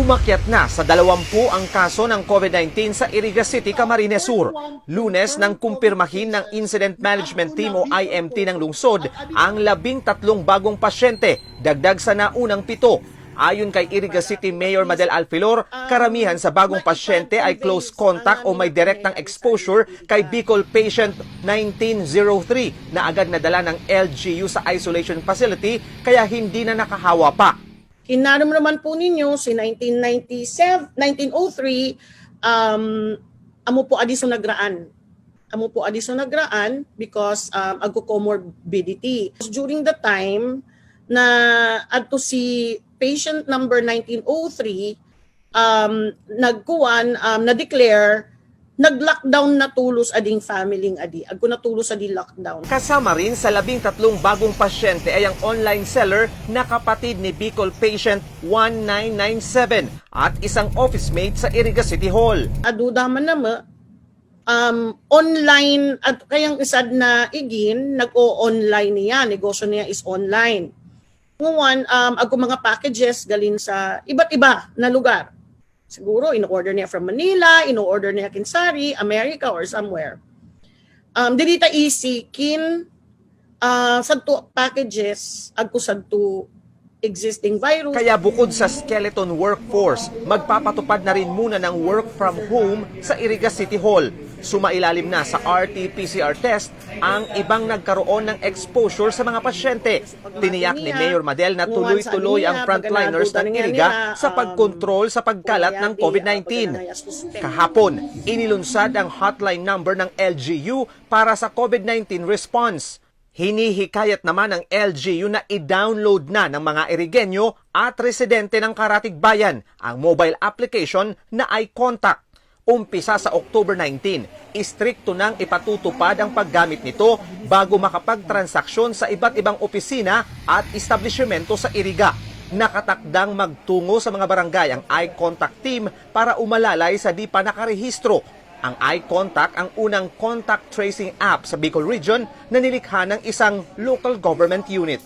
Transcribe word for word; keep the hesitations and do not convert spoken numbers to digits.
Umakyat na sa dalawampu ang kaso ng COVID nineteen sa Iriga City, Camarines Sur. Lunes nang kumpirmahin ng Incident Management Team o I M T ng lungsod ang labing tatlong bagong pasyente, dagdag sa naunang pito. Ayon kay Iriga City Mayor Madel Alfilor, karamihan sa bagong pasyente ay close contact o may direktang exposure kay Bicol patient nineteen zero three na agad nadala ng L G U sa isolation facility, kaya hindi na nakahawa pa. Kinaramdaman po ninyo si nineteen ninety-seven, nineteen oh three, um, amo po adi so nagraan. Amo po adi so nagraan because um, agko comorbidity. During the time na adto si patient number nineteen oh three, um, nagkuan, um, na-declare, nag-lockdown na tolos ading family adi. Agko na tolos adi lockdown. Kasama rin sa labing tatlong bagong pasyente ay ang online seller na kapatid ni Bicol patient one nine nine seven at isang office mate sa Iriga City Hall. Aduda man na mo, um, online, at kayang isad na igin, nag-o-online niya, negosyo niya is online. Nguan, um, agko mga packages galing sa iba't iba na lugar. Siguro, in-order niya from Manila, in-order niya Kinsari, America, or somewhere. Um, diri ta easy, kin, uh, sadto packages, agko sadto existing virus. Kaya bukod sa skeleton workforce, magpapatupad na rin muna ng work from home sa Iriga City Hall. Sumailalim na sa R T P C R test ang ibang nagkaroon ng exposure sa mga pasyente. Tiniyak ni Mayor Madel na tuloy-tuloy ang frontliners ng Iriga sa pagkontrol sa pagkalat ng COVID nineteen. Kahapon, inilunsad ang hotline number ng L G U para sa COVID nineteen response. Hinihikayat naman ng L G U na i-download na ng mga Irigenyo at residente ng Karatigbayan ang mobile application na iContact. Umpisa sa October nineteen, istrikto nang ipatutupad ang paggamit nito bago makapagtransaksyon sa iba't ibang opisina at establisimento sa Iriga. Nakatakdang magtungo sa mga barangay ang iContact team para umalalay sa di pa nakarehistro. Ang iContact ang unang contact tracing app sa Bicol Region na nilikha ng isang local government unit.